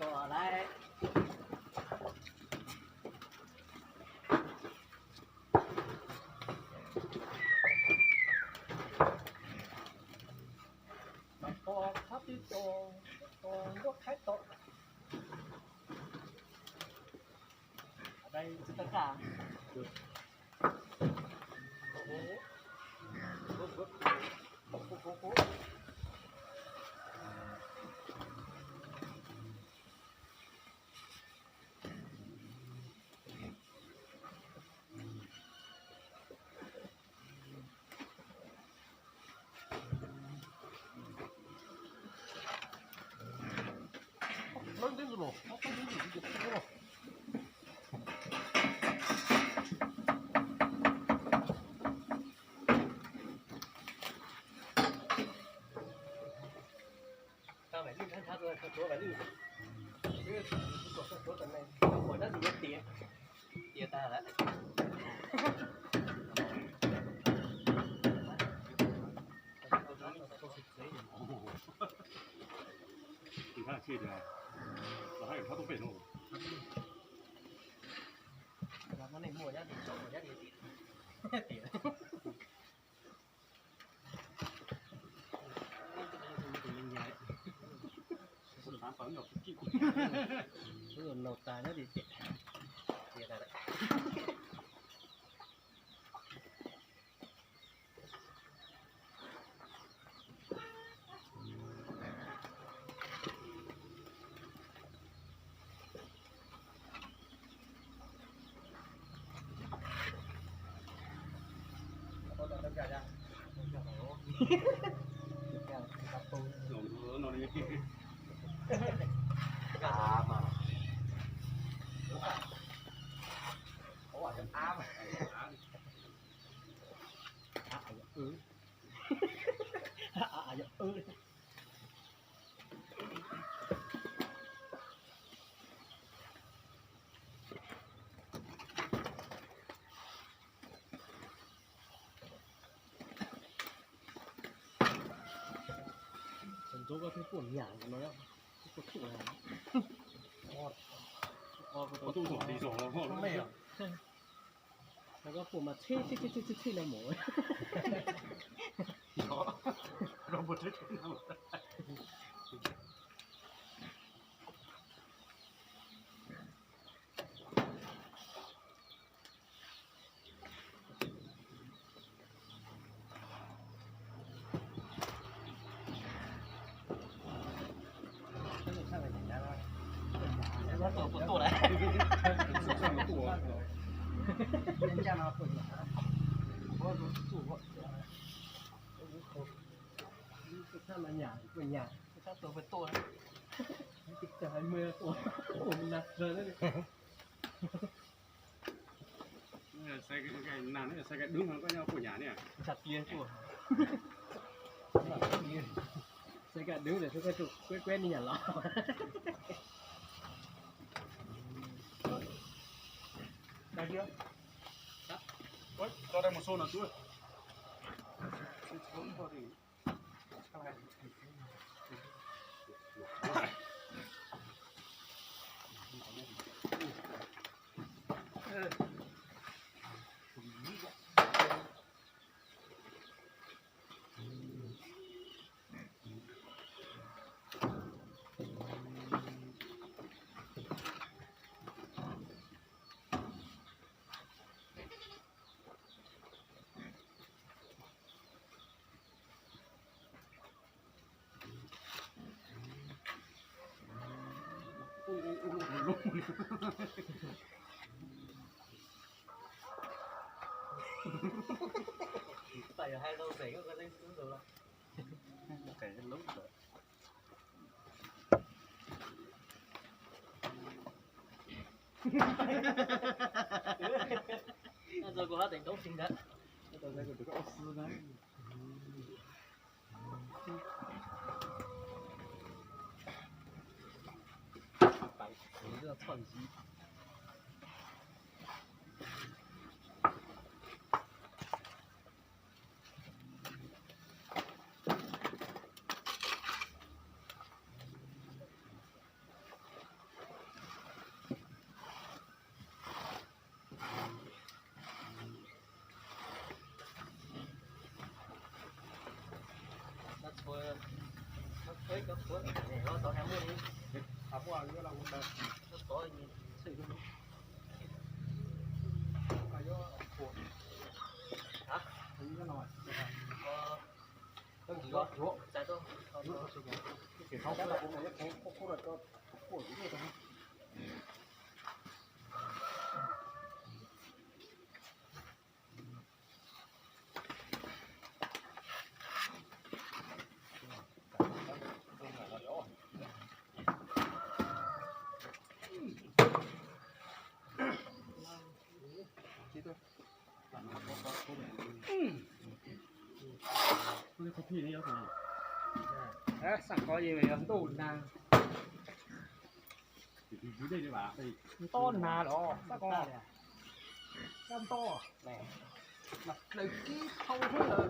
Tos lawm. Mas tos qhab twb tos, tos nruab qhaib tos. Dai tsis tau qab. Tau vaiv lwj, tau vaiv lwj, tuaj tuaj tam ne, tau pom dab tsi yuav tiav, tiav tag lawm. Tus hab tsheb tias, los hab yog tshab tub pem no. Nej muaj nyob tim tsob, muaj nyob tim tim. Naus tas nyob tim tim. Ntxov koj thiaj tuaj nyam no, tuaj tuaj. Koj tuaj zom li zom los. Koj puas mas tsheb tsheb tsheb tsheb no mus. Xaiv kab dub no koj nyob puas nyam ne? Xaiv kab dub no koj kueb kueb ni nyam los. Tso dai mus xu no xwb. Hais lus zeem koj leej xwb ntawd los. Kuv hab teem doob tsis ntawd. Xaj koj yog ntuj nag, ntob nag los xaj koj, xaj ntob, plaws kib thau xwb lawm.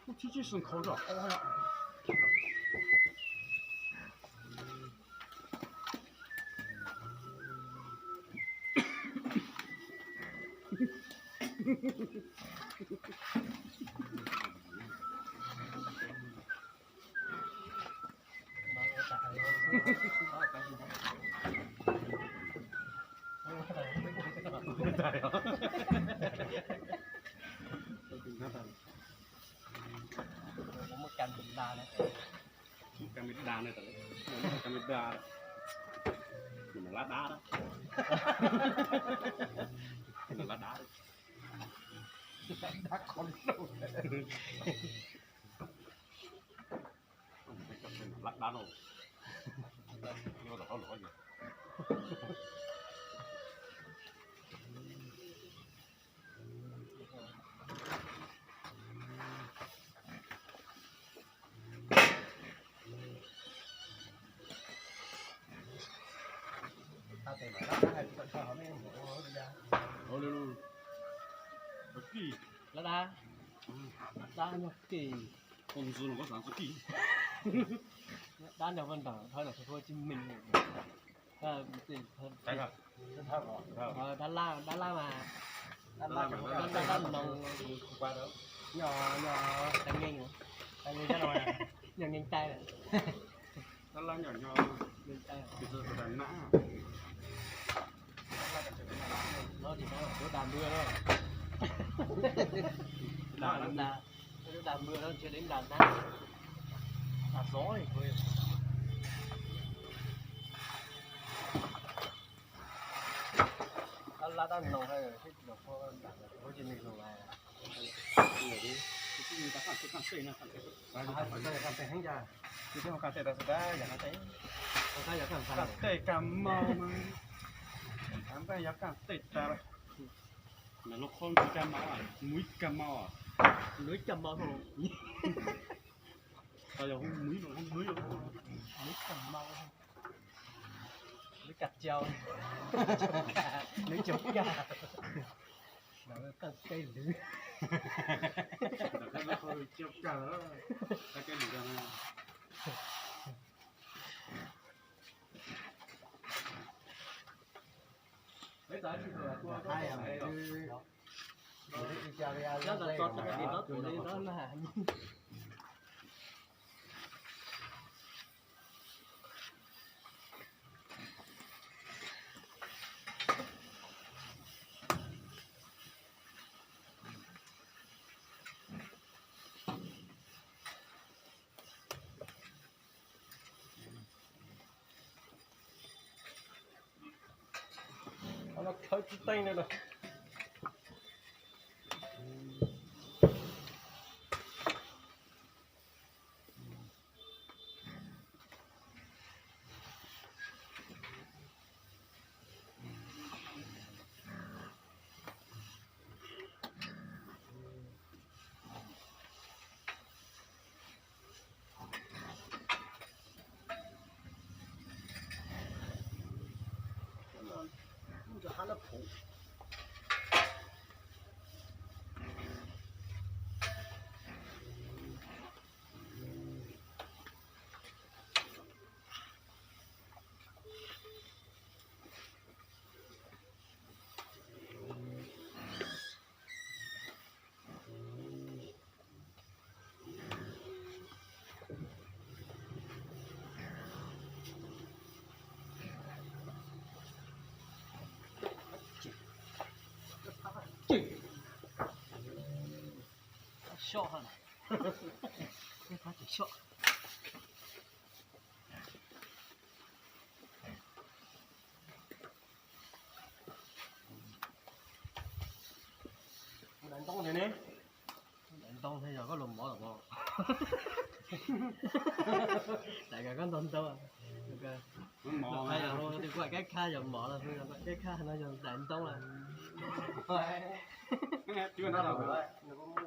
Ub, tib tib soo khau zom qab. Muab cam da na, muab cam da na, cam da, lab dab, lab dab, lab dab no. Lab dab, lab dab nyuag kis, dab nyob vaj nram thawj nram Thành phố Hồ Chí Minh. Dab lab, dab lab mas, dab lab, dab lab no, nyob, nyob Tây Nguyên, Tây Nguyên, nyob Nguyên Tây, dab lab nyob Nguyên Tây, no tsis dab, dab npua no, dab npua no ntshe đến Đà Nẵng, Đà Nẵng. Lab dab no, Hồ Chí Minh no. Tej kab mau mas, tej yog kab tej tas, lub khob cam mau, muis cam mau, muis cam mau, muis cam mau, muis cam mau, muis cam cam, kab tej lwm, kab tej lwm. Khawb tsis teej li no. Soj ha. Peb pab tsis soj. Daim ntoo thiab ne. Daim ntoo thiab yog koj los mov los. Daim koj koj ntoo ntau. Los hais los tus kuam kab khab yog mov los, tus kuam kab khab no yog daim ntoo lawm.